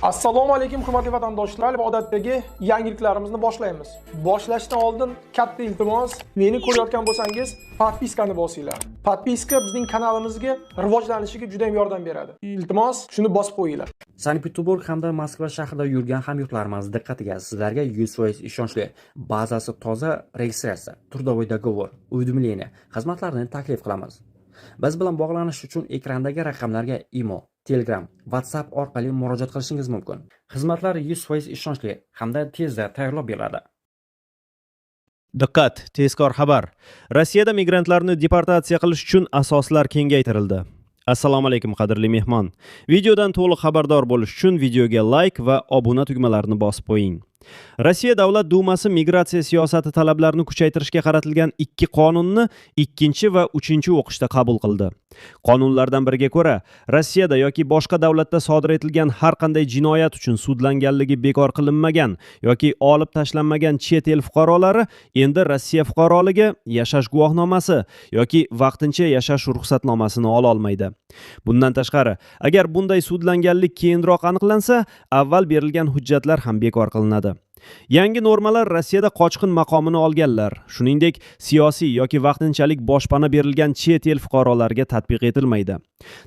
Assalomu alaykum, hurmatli vatandoshlar. Odatdagi yangiliklarimizni boshlaymiz. Boshlashdan oldin katta iltimos, meni ko'rayotgan bo'lsangiz, подписка ni bosinglar. Подписка bizning kanalimizga rivojlanishiga juda ham yordam beradi. Iltimos, shuni bosib qo'yinglar. Sankt-Peterburg hamda Moskva shahrida yurgan hamyurtlarimiz diqqatiga, sizlarga 100% ishonchli, bazasi toza registratsiya, трудовой договор, уведомление xizmatlarini taklif qilamiz. Biz bilan bog'lanish uchun ekrandagi raqamlarga Imo, Telegram, WhatsApp orqali murojaat qilishingiz mumkin. Xizmatlar 100% ishonchli hamda tezda tayyorlab beriladi. Diqqat, tezkor xabar. Rossiyada migrantlarni deportatsiya qilish uchun asoslar kengaytirildi. Assalomu alaykum, qadrli mehmon. Videodan to'liq xabardor bo'lish uchun videoga like va obuna tugmalarini bosib qo'ying. Rossiya Davlat Dumasi migratsiya siyosati talablarini kuchaytirishga qaratilgan ikki qonunni ikkinchi va uchinchi o'qishda qabul qildi. Qonunlardan biriga ko'ra, Rossiyada yoki boshqa davlatda sodir etilgan har qanday jinoyat uchun sudlanganligi bekor qilinmagan yoki olib tashlanmagan chet el fuqarolari endi Rossiya fuqaroligi, yashash guvohnomasi yoki vaqtincha yashash ruxsatnomasini ola olmaydi. Bundan tashqari, agar bunday sudlanganlik keyinroq aniqlansa, avval berilgan hujjatlar ham bekor qilinadi. Yangi normalar Rossiyada qochqin maqomini olganlar, shuningdek, siyosiy yoki vaqtinchalik boshpana berilgan chet el fuqarolariga tatbiq etilmaydi.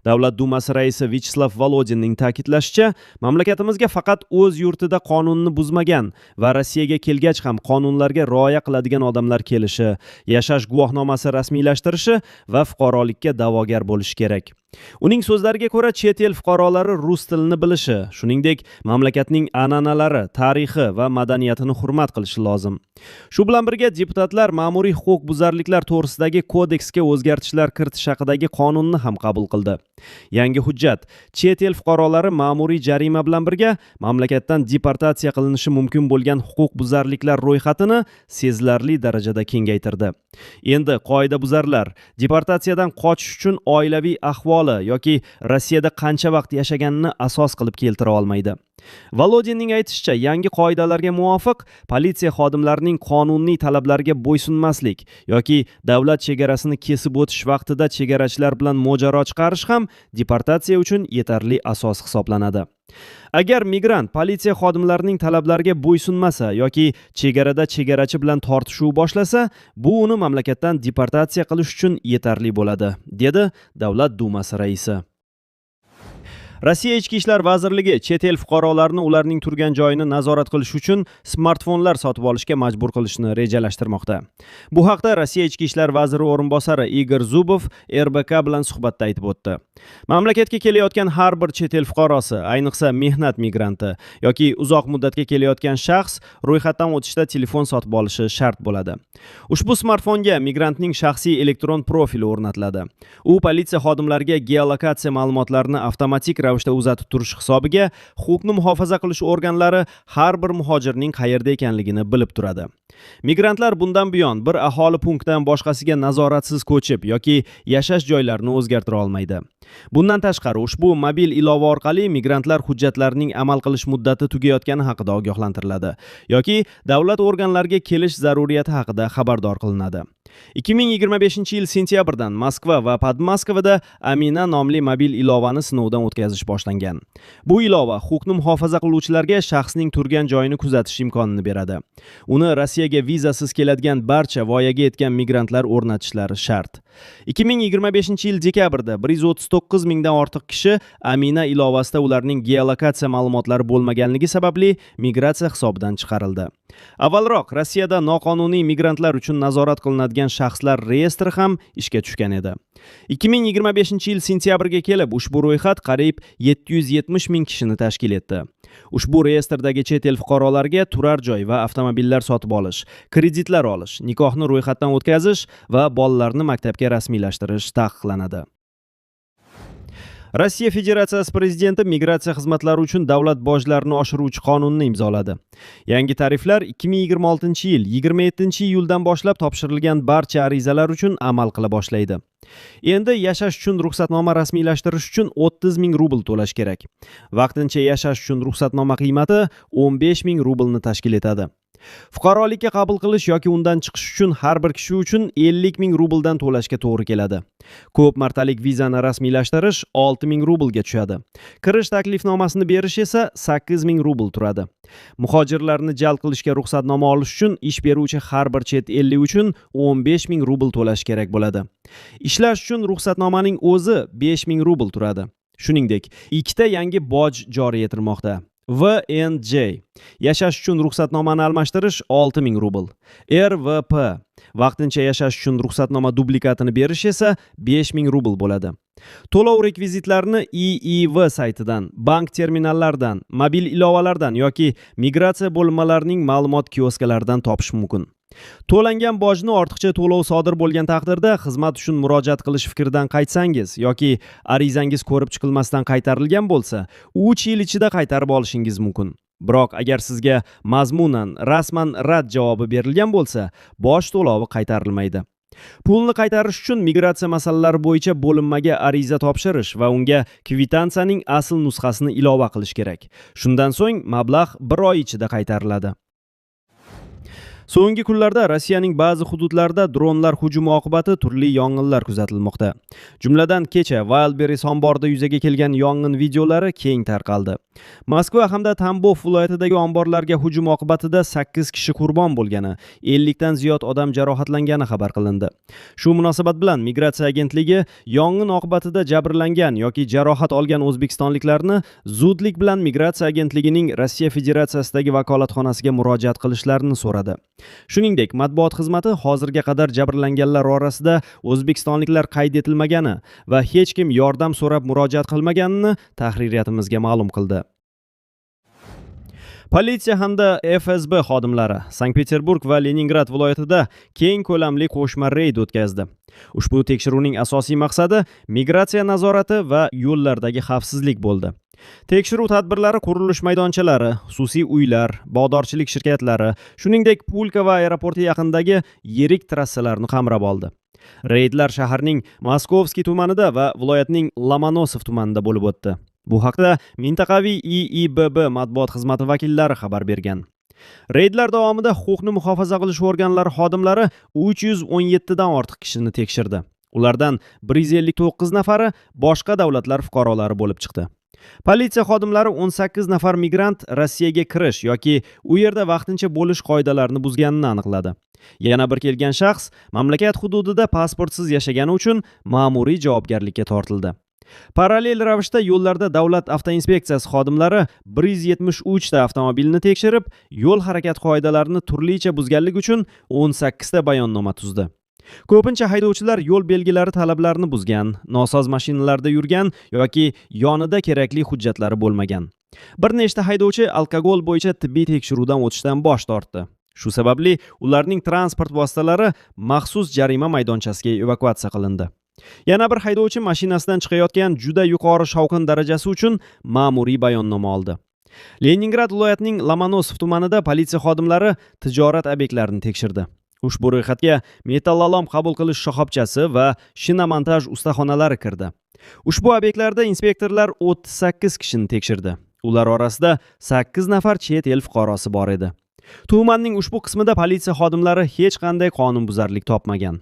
Davlat Dumasi raisi Vyacheslav Volodinning ta'kidlashicha, mamlakatimizga faqat o'z yurtida qonunni buzmagan va Rossiyaga kelgach ham qonunlarga rioya qiladigan odamlar kelishi, yashash guvohnomasi rasmiylashtirishi va fuqarolikka da'vogar bo'lishi kerak. Uning so'zlariga ko'ra, chet el fuqarolari rus tilini bilishi, shuningdek, mamlakatning an'analari, tarixi va madaniyatini hurmat qilishi lozim. Shu bilan birga deputatlar ma'muriy huquqbuzarliklar to'g'risidagi kodeksga o'zgartishlar kiritish haqidagi qonunni ham qabul qildi. Yangi hujjat chet el fuqarolari ma'muriy jarima bilan birga mamlakatdan deportatsiya qilinishi mumkin bo'lgan huquqbuzarliklar ro'yxatini sezilarli darajada kengaytirdi. Endi qoidabuzarlar deportatsiyadan qochish uchun oilaviy ahvoli yoki Rossiyada qancha vaqt yashaganini asos qilib keltira olmaydi. Volodinning aytishicha, yangi qoidalarga muvofiq politsiya xodimlarining qonuniy talablariga bo'ysunmaslik yoki davlat chegarasini kesib o'tish vaqtida chegarachilar bilan mojaro chiqarish ham deportatsiya uchun yetarli asos hisoblanadi. Agar migrant politsiya xodimlarining talablariga bo'ysunmasa yoki chegarada chegarachi bilan tortishuv boshlasa, bu uni mamlakatdan deportatsiya qilish uchun yetarli bo'ladi, dedi Davlat Dumasi raisi. Rossiya Ichki ishlar vazirligi chet el fuqarolarini ularning turgan joyini nazorat qilish uchun smartfonlar sotib olishga majbur qilishni rejalashtirmoqda. Bu haqda Rossiya Ichki ishlar vaziri o'rinbosari Igor Zubov RBK bilan suhbatda aytib o'tdi. Mamlakatga kelayotgan har bir chet el fuqarosi, ayniqsa mehnat migranti yoki uzoq muddatga kelayotgan shaxs ro'yxatdan o'tishda telefon sotib olishi shart bo'ladi. Ushbu smartfonga migrantning shaxsiy elektron profili o'rnatiladi. U politsiya xodimlariga geolokatsiya ma'lumotlarini avtomatik ravishda uzatib turish hisobiga huquqni muhofaza qilish organlari har bir muhojirning qayerda ekanligini bilib turadi. Migrantlar bundan buyon bir aholi punktidan boshqasiga nazoratsiz ko'chib yoki yashash joylarini o'zgartira olmaydi. Bundan tashqari, ushbu mobil ilova orqali migrantlar hujjatlarining amal qilish muddati tugayotgani haqida ogohlantiriladi yoki davlat organlariga kelish zaruriyati haqida xabardor qilinadi. 2025-yil sentyabrdan Moskva va Podmoskovada Amina nomli mobil ilovani sinovdan o'tkazish boshlangan. Bu ilova huquqni muhofaza qiluvchilarga shaxsning turgan joyini kuzatish imkonini beradi. Uni Rossiyaga vizasiz keladigan barcha voyaga yetgan migrantlar o'rnatishlari shart. 2025-yil dekabrda 139 mingdan ortiq kishi Amina ilovasida ularning geolokatsiya ma'lumotlari bo'lmaganligi sababli migratsiya hisobidan chiqarildi. Avvalroq Rossiyada noqonuniy migrantlar uchun nazorat qilinadigan shaxslar reyestri ham ishga tushgan edi. 2025-yil sentyabrga kelib ushbu ro'yxat qariyb 770 ming kishini tashkil etdi. Ushbu reyestrdagi chet el fuqarolariga turar joy va avtomobillar sotib olish, kreditlar olish, nikohni ro'yxatdan o'tkazish va bolalarni maktabga rasmiylashtirish taqiqlanadi. Rossiya Federatsiyasi prezidenti migratsiya xizmatlari uchun davlat bojlarini oshiruvchi qonunni imzoladi. Yangi tariflar 2026-yil 27-iyuldan boshlab topshirilgan barcha arizalar uchun amal qila boshlaydi. Endi yashash uchun ruxsatnoma rasmiylashtirish uchun 30 ming rubl to'lash kerak. Vaqtincha yashash uchun ruxsatnoma qiymati 15 ming rublni tashkil etadi. Fuqarolikka qabul qilish yoki undan chiqish uchun har bir kishi uchun 50 ming rubldan to'lashga to'g'ri keladi. Ko'p martalik vizani rasmiylashtirish 6 ming rublga tushadi. Kirish taklifnomasini berish esa 8 ming rubl turadi. Muhojirlarni jalb qilishga ruxsatnoma olish uchun ish beruvchi har bir chet ellik uchun 15 ming rubl to'lash kerak bo'ladi. Ishlash uchun ruxsatnomaning o'zi 5 ming rubl turadi. Shuningdek, ikkita yangi boj joriy etilmoqda. VNJ yashash uchun ruxsatnomani almashtirish 6 ming rubl. RVP vaqtincha yashash uchun ruxsatnoma dublikatini berish esa 5 ming rubl bo'ladi. To'lov rekvizitlarini IIV saytidan, bank terminallaridan, mobil ilovalardan yoki migratsiya bo'linmalarining ma'lumot kioskalaridan topish mumkin. To'langan bojni ortiqcha to'lov sodir bo'lgan taqdirda xizmat uchun murojaat qilish fikridan qaytsangiz yoki arizangiz ko'rib chiqilmasdan qaytarilgan bo'lsa, 3 yil ichida qaytarib olishingiz mumkin. Biroq agar sizga mazmunan rasman rad javobi berilgan bo'lsa, boj to'lovi qaytarilmaydi. Pulni qaytarish uchun migratsiya masalalari bo'yicha bo'linmaga ariza topshirish va unga kvitansiyaning asl nusxasini ilova qilish kerak. Shundan so'ng mablag' bir oy ichida qaytariladi. So'nggi kunlarda Rossiyaning ba'zi hududlarida dronlar hujumi oqibati turli yong'inlar kuzatilmoqda. Jumladan, kecha Wildberries omborida yuzaga kelgan yong'in videolari keng tarqaldi. Moskva hamda Tambov viloyatidagi omborlarga hujum oqibatida 8 kishi qurbon bo'lgani, 50 dan ziyod odam jarohatlangani xabar qilindi. Shu munosabat bilan Migratsiya agentligi yong'in oqibatida jabrlangan yoki jarohat olgan o'zbekistonliklarni zudlik bilan Migratsiya agentligining Rossiya Federatsiyasidagi vakolatxonasiga murojaat qilishlarini so'radi. Shuningdek, matbuot xizmati hozirga qadar jabrlanganlar orasida o'zbekistonliklar qayd etilmagani va hech kim yordam so'rab murojaat qilmaganini tahririyatimizga ma'lum qildi. Politsiya hamda FSB xodimlari Sankt-Peterburg va Leningrad viloyatida keng ko'lamli qo'shma reyd o'tkazdi. Ushbu tekshiruvning asosiy maqsadi migratsiya nazorati va yo'llardagi xavfsizlik bo'ldi. Tekshiruv tadbirlari qurilish maydonchalari, xususiy uylar, bog'dorchilik shirkatlari, shuningdek Pulkovo aeroporti yaqinidagi yirik trassalarni qamrab oldi. Reydlar shaharning Moskovskiy tumanida va viloyatning Lomonosov tumanida bo'lib o'tdi. Bu haqda mintaqaviy IIBB matbuot xizmati vakillari xabar bergan. Reydlar davomida huquqni muhofaza qilish organlari xodimlari 317 dan ortiq kishini tekshirdi. Ulardan 159 nafari boshqa davlatlar fuqarolari bo'lib chiqdi. Politsiya xodimlari 18 nafar migrant Rossiyaga kirish yoki u yerda vaqtincha bo'lish qoidalarini buzganini aniqladi. Yana bir kelgan shaxs mamlakat hududida pasportsiz yashagani uchun ma'muriy javobgarlikka tortildi. Parallel ravishda yo'llarda davlat avtoinspeksiyasi xodimlari 173 ta avtomobilni tekshirib, yo'l harakati qoidalarini turlicha buzganlik uchun 18 ta bayonnoma tuzdi. Ko'pincha haydovchilar yo'l belgilari talablarini buzgan, nosoz mashinalarda yurgan yoki yonida kerakli hujjatlari bo'lmagan. Bir nechta haydovchi alkogol bo'yicha tibbiy tekshiruvdan o'tishdan bosh tortdi. Shu sababli ularning transport vositalari maxsus jarima maydonchasiga evakuatsiya qilindi. Yana bir haydovchi mashinasidan chiqayotgan juda yuqori shovqin darajasi uchun ma'muriy bayonnoma oldi. Leningrad viloyatining Lomonosov tumanida politsiya xodimlari tijorat obyektlarini tekshirdi. Ushbu ro'yxatga metallolom qabul qilish shoxobchasi va shinamontaj ustaxonalari kirdi. Ushbu obyektlarda inspektorlar 38 kishini tekshirdi. Ular orasida 8 nafar chet el fuqarosi bor edi. Tumanning ushbu qismida politsiya xodimlari hech qanday qonunbuzarlik topmagan.